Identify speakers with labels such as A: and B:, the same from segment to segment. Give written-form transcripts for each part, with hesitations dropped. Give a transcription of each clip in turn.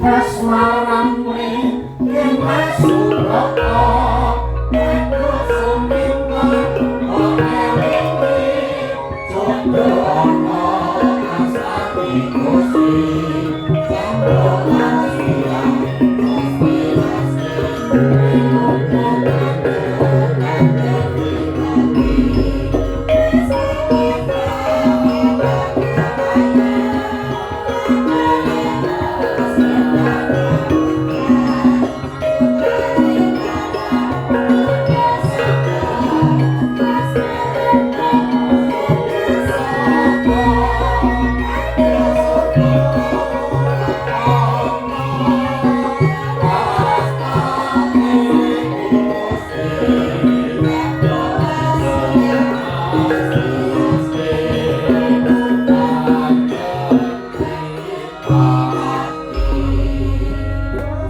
A: Kasmarane ing Subrata aku suminta elingi jodo ana astane Gusti Candra Asia Gusti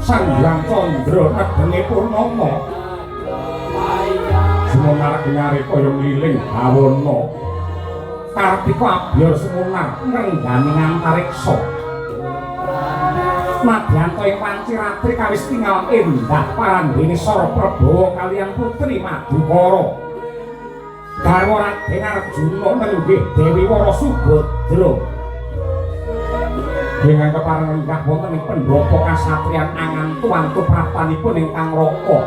B: Sang Hyang Candra nedenge purnama Sumonar kenyare kaya ngliling bawana Kartika abyor sumunar ngrenggani antariksa Madyanta ing wanci ratri kawis tingal endah parandene Sara Prabawa kaliyan putri Madukara. Garwa Raden Arjuna nenggih Dewi Wara Subadra. Ingkang kepareng lenggah wonten ing pendhapa kasatriyan angantu-antu prapanipun ingkang raka.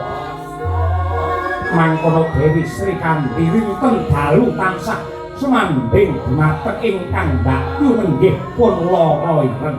B: Mangkono Dewi Sri Kandi rinten dalu tansah sumandhing dumateng ingkang mbakyu nenggih pun lara ireng.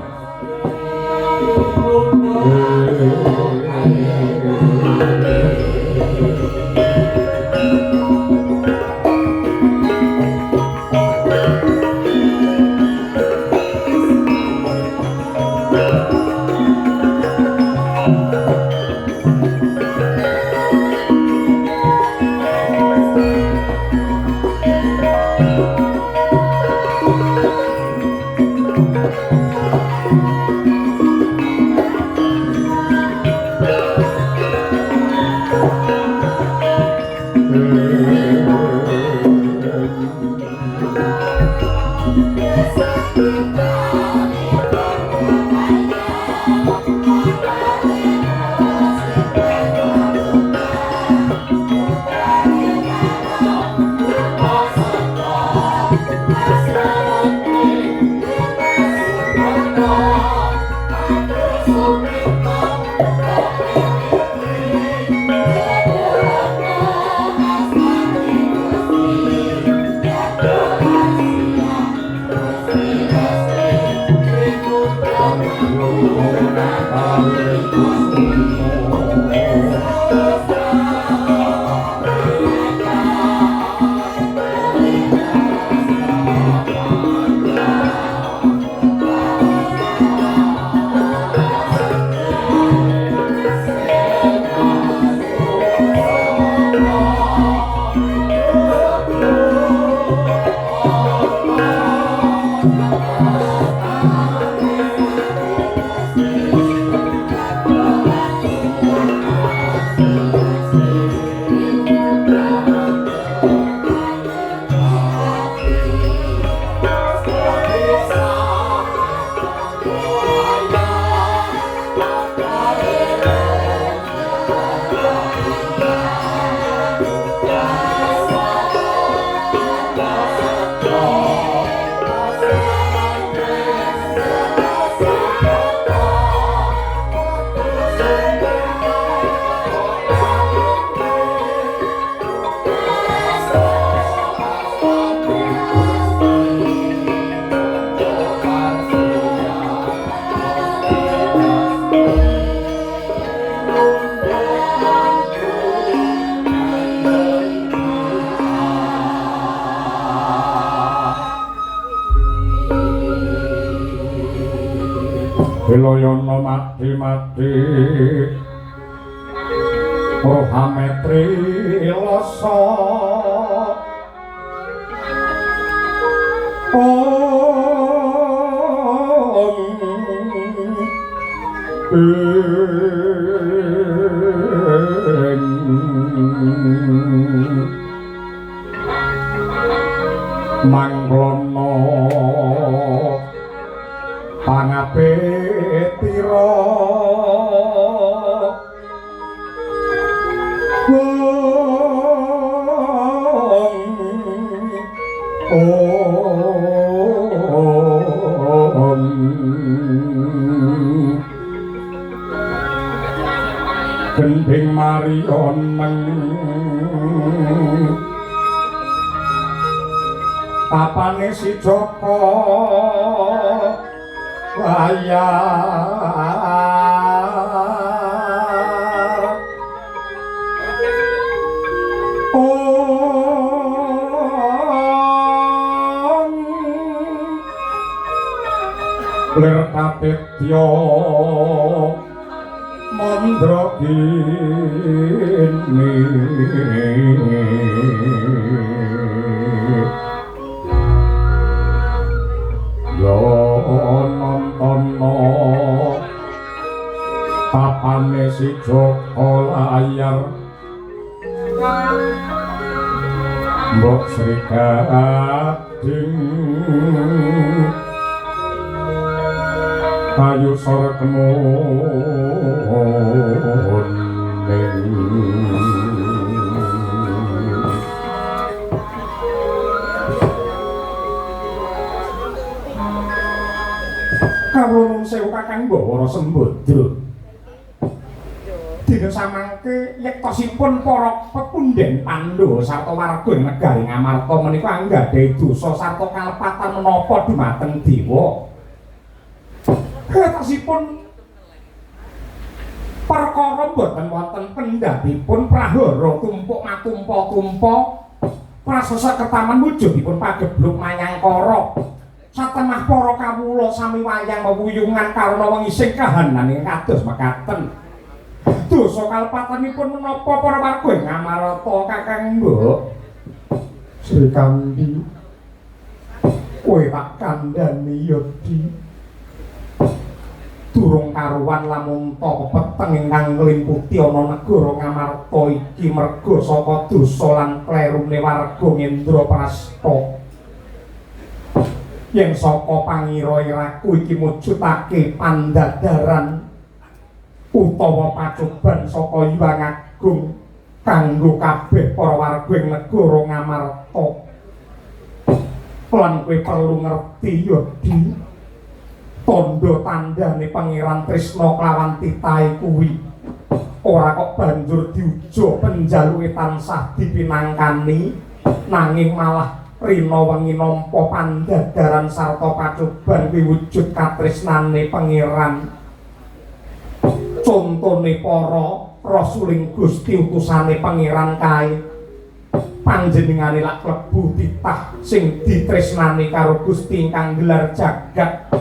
B: Wiloyono mati-mati Rohametri lasa Om Ing Manglono pangapitira. Gending Marion tapane si Joko layar. Om lir kapetya mandra kini yo nontono tapane si Joko layar mbok Sri Gading kayu sor kemuning. Kawula nuwun sewu Kakang Bawana Sembadra. Dina samangke yektosipun para pepundhen Pandhawa sarta warga ing negari Ngamarta menika anggadhahi dosa sarta kalepatan menapa dumateng dewa. Kretosipun perkara boten wonten pendhapipun prahara tumpuk matumpa-tumpa prasasa ketaman wujudipun pagebluk mayangkara. Satemah para kawula sami wayang wewuyungan karana wengi sing kahanan ing kados mekaten. Dosa kalepatanipun menapa para warga ing Ngamarta Kakang Mbok? Sri Kandi, kowe tak kandhani ya Di. Durung karuan lamun ta pepeteng ingkang nglimputi ana negara Ngamarta iki merga saka dosa lan klerune warga Ngendraprasta. Yen saka pangira iraku iki mujudake pandadaran utawa pacoban saka Hyang Agung kanggo kabeh para warga ing negara Ngamarta. Lan kowe perlu ngerti ya Di, tandha tandane Pangeran Trisna kelawan titahe kuwi ora kok banjur diuja penjaluke tansah dipinangkani, nanging malah rina wengi nampa pandadaran sarta pacoban kuwi wujud katresnane Pangeran. Contone para rasuling Gusti utusane Pangeran kae, panjenengane lak klebu titah sing ditresnani karo Gusti ingkang gelar jagat.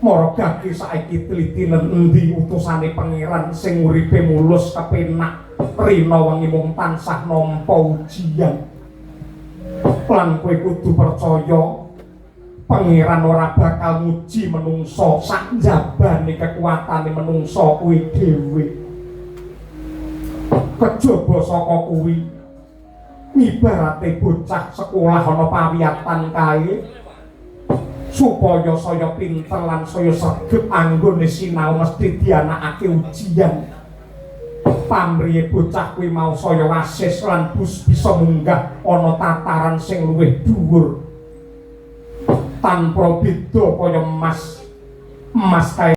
B: Mara gage saiki tlitinen endi utusane Pangeran sing uripe mulus kepenak rina wengi mung tansah nampa ujian. Lan kowe kudu percaya Pangeran ora bakal nguji menungso sak njabane kekuatane menungso kuwi dhewe. Kejaba saka kuwi ibarate bocah sekolah ana pawiyatan kae supaya saya pinter lan saya sregep anggone sinau mesti dianakake ujian. Pamriye bocah kuwi mau saya wasis lan bus bisa munggah ana tataran sing luwih dhuwur. Tanpa beda kaya emas. Emas kae